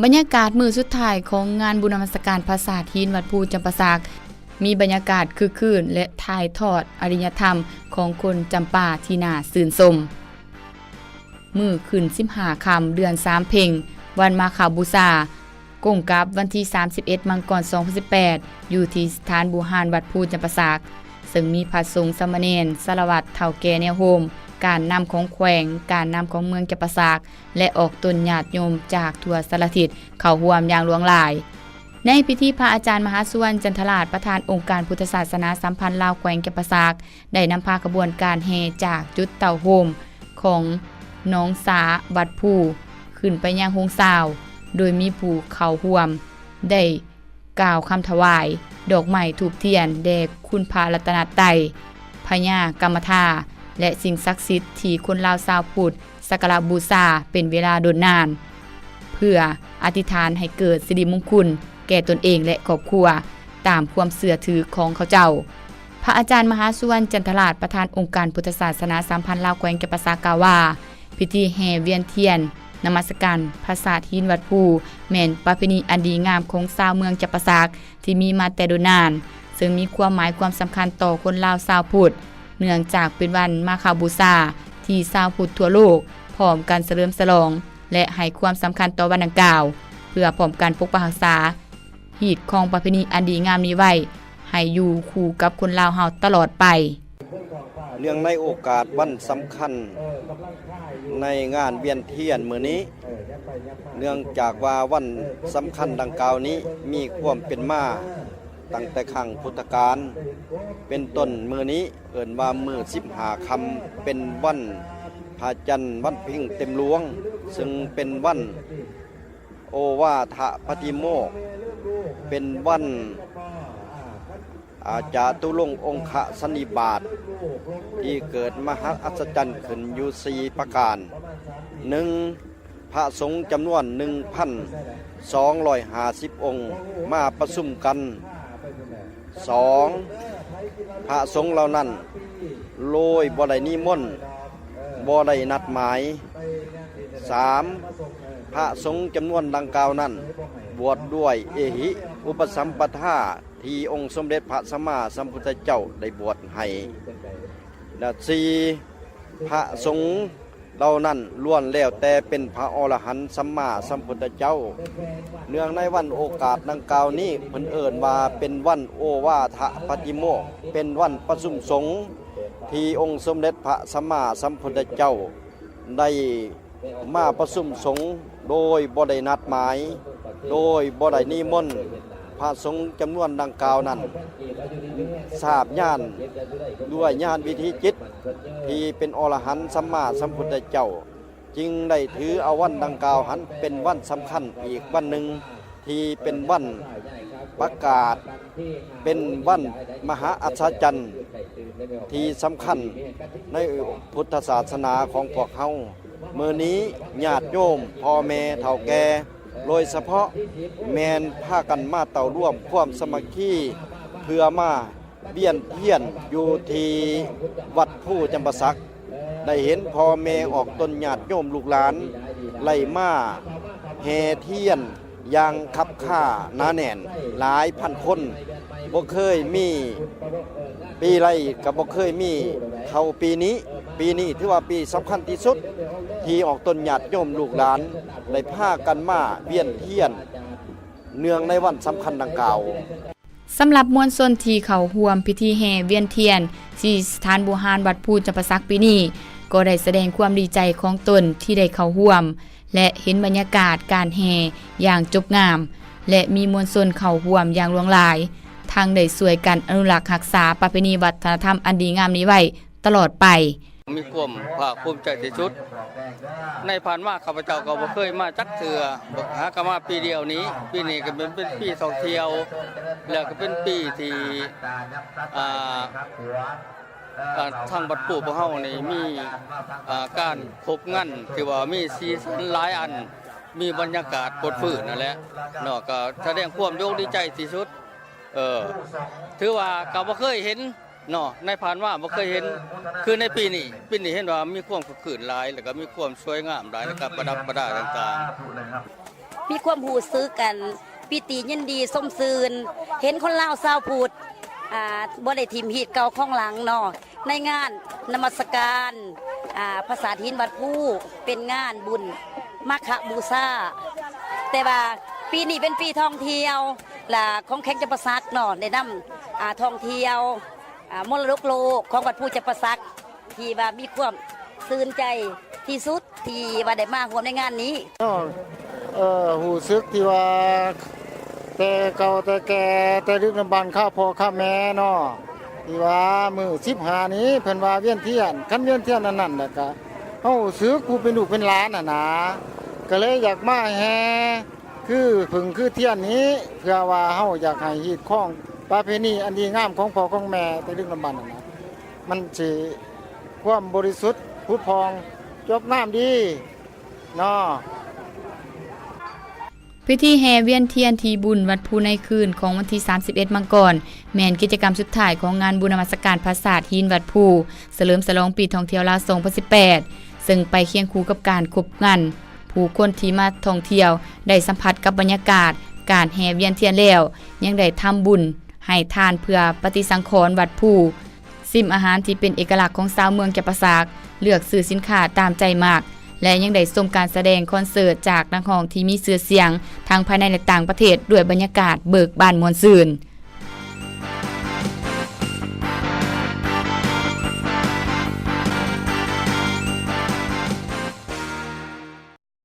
ບັນຍາກາດມື້ສຸດທ້າຍຂອງງານບຸນນະມັດສະການພະສາດຫີນວັດພູຈຳປາສັກ ມີບັນຍາກາດຄຶກຄື້ນ ແລະ ຖ່າຍທອດອະລິຍະທຳຂອງຄົນຈຳປາທີ່ໜ້າຊື່ນຊົມ. ມື້ຂຶ້ນສິບຫ້າຄ່ຳ ເດືອນສາມເພັງ ວັນມາຄະບູຊາ ກົງກັບວັນທີສາມສິບເອັດ ມັງກອນ ສອງພັນສິບແປດ ຢູ່ທີ່ສະຖານບູຮານວັດພູຈຳປາສັກ ເຊິ່ງມີພະສົງສາມະເນນ ສາລະວັດ ເຖົ້າແກ່ແນວໂຮມ ການນຳຂອງແຂວງ ການນຳຂອງເມືອງຈຳປາສັກ ແລະ ອອກຕົນຍາດໂຍມຈາກທົ່ວສາລະທິດເຂົ້າຮ່ວມຢ່າງຫຼວງຫຼາຍ. ໃນພິທີ ພະອາຈານມະຫາສຸວັນ ຈັນທະລາດ ປະທານອົງການພຸດທະສາສະໜາສຳພັນລາວແຂວງຈຳປາສັກ ໄດ້ນຳພາຂະບວນການແຫ່ຈາກຈຸດເຕົ້າໂຮມຂອງໜອງສາວັດພູ ຂຶ້ນໄປຍັງໂຮງຊາວ ໂດຍມີຜູ້ເຂົ້າຮ່ວມໄດ້ ກ່າວຄຳຖວາຍດອກໄມ້ທູບທຽນແດ່ຄຸນພະລັດຕະນະໄຕ, ພະຍາກຳມະທາ ແລະ ສິ່ງສັກສິດທີ່ຄົນລາວຊາວພຸດສັກກາລະບູຊາເປັນເວລາດົນນານ ເພື່ອອະທິຖານໃຫ້ເກີດສິລິມຸງຄຸນແກ່ຕົນເອງ ແລະ ຄອບຄົວ ຕາມຄວາມເຊື່ອຖືຂອງເຂົາເຈົ້າ. ພະອາຈານມະຫາສຸວັນ ຈັນທະລາດ ປະທານອົງການພຸດທະສາສະໜາສຳພັນລາວແຂວງຈຳປາສັກ ກ່າວວ່າ ພິທີແຫ່ວຽນທຽນນະມັດສະການພະສາດຫີນວັດພູ ແມ່ນປະເພນີອັນດີງາມຂອງຊາວເມືອງຈຳປາສັກ ທີ່ມີມາແຕ່ດົນນານ, ເຊິ່ງມີຄວາມໝາຍຄວາມສຳຄັນຕໍ່ຄົນລາວຊາວພຸດ ເນື່ອງຈາກເປັນວັນມາຄະບູຊາ ທີ່ຊາວພຸດທົ່ວໂລກພ້ອມກັນສະເຫຼີມສະຫຼອງ ແລະ ໃຫ້ຄວາມສຳຄັນຕໍ່ວັນດັ່ງກ່າວ ເພື່ອພ້ອມກັນປົກປັກຮັກສາ ຮີດຄອງປະເພນີອັນດີງາມນີ້ໄວ້ ໃຫ້ຢູ່ຄູ່ກັບຄົນລາວເຮົາຕະຫຼອດໄປ. ເນື່ອງໃນໂອກາດວັນສຳຄັນໃນງານວຽນທຽນມື້ນີ້, ເນື່ອງຈາກວ່າວັນສຳຄັນດັ່ງກ່າວນີ້ມີຄວາມເປັນມາຕັ້ງແຕ່ຄັ້ງພຸດທະການ, ເປັນຕົ້ນມື້ນີ້ເອີ້ນວ່າມື້ສິບຫ້າຄ່ຳ ເປັນວັນພະຈັນ ວັນເພັງເຕັມດວງ, ເຊິ່ງເປັນວັນ ໂອວາທະປະຕິໂມກ ເປັນວັນ ອາ ຈາຕຸລົງອົງຄະສັນນິບາດ ທີ່ເກີດມະຫາອັດສະຈັນຂຶ້ນຢູ່ສີ່ປະການ. ໜຶ່ງ ພະສົງຈຳນວນໜຶ່ງພັນສອງຮ້ອຍຫ້າສິບອົງມາປະຊຸມກັນ. ສອງ ພະສົງເຫຼົ່ານັ້ນໂດຍບໍ່ໄດ້ນິມົນ, ບໍ່ໄດ້ນັດໝາຍ. ສາມ ພະສົງຈຳນວນດັ່ງກ່າວນັ້ນ ບວດດ້ວຍເອຫິອຸປະສຳປະທາ ທີ່ອົງສົມເດັດພະສຳມາສຳພຸດທະເຈົ້າໄດ້ບວດໃຫ້. ແລະ ສີ່ ພະສົງ ເຫຼົ່ານັ້ນລ້ວນແລ້ວແຕ່ເປັນພະອໍລະຫັນສຳມາສຳພຸດທະເຈົ້າ. ເນື່ອງໃນວັນໂອກາດດັ່ງກ່າວນີ້ ເພິ່ນເອີ້ນວ່າເປັນວັນໂອວາທະປະຕິໂມກ ເປັນວັນປະຊຸມສົງທີ່ອົງສົມເດັດພະສຳມາສຳພຸດທະເຈົ້າໄດ້ມາປະຊຸມສົງໂດຍບໍ່ໄດ້ນັດໝາຍ, ໂດຍບໍ່ໄດ້ນິມົນ. ພະສົງຈຳນວນດັ່ງກ່າວນັ້ນ ຊາບຍານດ້ວຍຍານວິຖີຈິດ ທີ່ເປັນອໍລະຫັນສຳມາສຳພຸດທະເຈົ້າ ຈຶ່ງໄດ້ຖືເອົາວັນດັ່ງກ່າວຫັ້ນເປັນວັນສຳຄັນອີກວັນໜຶ່ງ ທີ່ເປັນວັນປະກາດ ເປັນວັນມະຫາອັດສະຈັນທີ່ສຳຄັນໃນພຸດທະສາສະໜາຂອງພວກເຮົາ. ມື້ນີ້ຍາດໂຍມ, ພໍ່ແມ່, ເຖົ້າແກ່ ໂດຍສະເພາະແມ່ນພາກັນມາເຕົ້າລວມຄວາມສາມັກຄີ ເພື່ອມາວຽນທຽນຢູ່ທີ່ວັດພູຈຳປາສັກ. ໄດ້ເຫັນພໍ່ແມ່ອອກຕົນຍາດໂຍມລູກຫຼານໄຫຼມາແຫ່ທຽນຢ່າງຄັບຄາໜາແໜ້ນຫຼາຍພັນຄົນ. ບໍ່ເຄີຍມີ ປີໃດກໍບໍ່ເຄີຍມີເທົ່າປີນີ້. ປີນີ້ຖືວ່າປີສຳຄັນທີ່ສຸດ ທີ່ອອກຕົນຍາດໂຍມລູກຫຼານໄດ້ພາກັນມາວຽນທຽນເນື່ອງໃນວັນສຳຄັນດັ່ງກ່າວ. ສຳລັບມວນຊົນທີ່ເຂົ້າຮ່ວມພິທີແຫ່ວຽນທຽນທີ່ສະຖານບູຮານວັດພູຈຳປາສັກປີນີ້ ກໍໄດ້ສະແດງຄວາມດີໃຈຂອງຕົນທີ່ໄດ້ເຂົ້າຮ່ວມ ແລະ ເຫັນບັນຍາກາດການແຫ່ຢ່າງຈົບງາມ ແລະ ມີມວນຊົນເຂົ້າຮ່ວມຢ່າງຫຼວງຫຼາຍ, ທັງໄດ້ຊ່ວຍກັນອະນຸລັກຮັກສາປະເພນີວັດທະນະທຳອັນດີງາມນີ້ໄວ້ຕະຫຼອດໄປ. ມີຄວາມພາກພູມໃຈທີ່ສຸດ. ໃນຜ່ານມາຂ້າພະເຈົ້າກໍບໍ່ເຄີຍມາຈັກເທື່ອ, ຫາກໍມາປີດຽວນີ້. ປີນີ້ກໍເປັນ ເປັນປີທ່ອງທ່ຽວ ແລ້ວກໍເປັນປີທີ່ ອ່າ ອ່າ ທາງວັດພູພວກເຮົານີ້ມີ ອ່າ ການຄົບງັນທີ່ວ່າມີສີສັນຫຼາຍອັນ, ມີບັນຍາກາດປົດຟື້ນນັ້ນແຫຼະເນາະ, ກໍສະແດງຄວາມໂດກດີໃຈທີ່ສຸດ. ເອີ ຖືວ່າກໍບໍ່ເຄີຍເຫັນເນາະ, ໃນຜ່ານມາບໍ່ເຄີຍເຫັນ ຄືໃນປີນີ້. ປີນີ້ເຫັນວ່າມີຄວາມຄຶກຄື້ນຫຼາຍ ແລ້ວກໍມີຄວາມສວຍງາມຫຼາຍ ແລ້ວກໍປະດັບປະດາຕ່າງໆ. ມີຄວາມຮູ້ສຶກອັນປີຕິຍິນດີຊົມຊື່ນ ເຫັນຄົນລາວຊາວພຸດ ອ່າ ບໍ່ໄດ້ຖິ້ມຮີດເກົ່າຂອງຫຼັງເນາະ ໃນງານນະມັດສະການ ອ່າ ຜາສາດຫີນວັດພູ ເປັນງານບຸນມາຄະບູຊາ. ແຕ່ວ່າປີນີ້ເປັນປີທ່ອງທ່ຽວ ລະຂອງແຂວງຈຳປາສັກເນາະ ໄດ້ນຳ ອ່າ ທ່ອງທ່ຽວ ອ່າ ມໍລະດົກໂລກຂອງວັດພູຈຳປາສັກ ທີ່ວ່າມີຄວາມຊື່ນໃຈທີ່ສຸດ ທີ່ວ່າໄດ້ມາຮ່ວມໃນງານນີ້. ເນາະ ເອີ ຮູ້ສຶກທີ່ວ່າແຕ່ເກົ່າແຕ່ແກ່ ແຕ່ດຶກດຳບັນຄາວພໍ່ຄາວແມ່ເນາະ ທີ່ວ່າມື້ສິບຫ້ານີ້ເພິ່ນວ່າວຽນທຽນ ຄັນວຽນທຽນອັນນັ້ນແລ້ວກະ ເຮົາຮູ້ສຶກຜູ້ເປັນລູກເປັນຫຼານຫັ້ນນາ ກະເລີຍຢາກມາແຫ່ ຄືເຜິ້ງຄືທຽນນີ້ ເພື່ອວ່າເຮົາຢາກໃຫ້ຮີດຄອງປະເພນີອັນດີງາມຂອງພໍ່ຂອງແມ່ແຕ່ດຶກດຳບັນຫັ້ນນະ ມັນຊິຄວາມບໍລິສຸດຜຸດຜ່ອງ ຈອກງາມດີເນາະ. ພິທີແຫ່ວຽນທຽນທີ່ບຸນວັດພູໃນຄືນຂອງວັນທີສາມສິບເອັດມັງກອນ ແມ່ນກິດຈະກຳສຸດທ້າຍຂອງງານບຸນນະມັດສະການຜາສາດຫີນວັດພູ ສະເຫຼີມສະຫຼອງປີທ່ອງທ່ຽວລາວສອງພັນສິບແປດ ເຊິ່ງໄປຄຽງຄູ່ກັບການຄົບງັນ ຜູ້ຄົນທີ່ມາທ່ອງທ່ຽວໄດ້ສຳຜັດກັບບັນຍາກາດການແຫ່ວຽນທຽນແລ້ວ ຍັງໄດ້ທຳບຸນໃຫ້ທານເພື່ອປະຕິສັງຂອນວັດພູ, ຊິມອາຫານທີ່ເປັນເອກະລັກຂອງຊາວເມືອງຈຳປາສັກ, ເລືອກຊື້ສິນຄ້າຕາມໃຈມັກ ແລະ ຍັງໄດ້ຊົມການສະແດງຄອນເສີດຈາກນັກຮ້ອງທີ່ມີຊື່ສຽງທັງພາຍໃນ ແລະ ຕ່າງປະເທດ ດ້ວຍບັນຍາກາດເບີກບານມ່ວນຊື່ນ.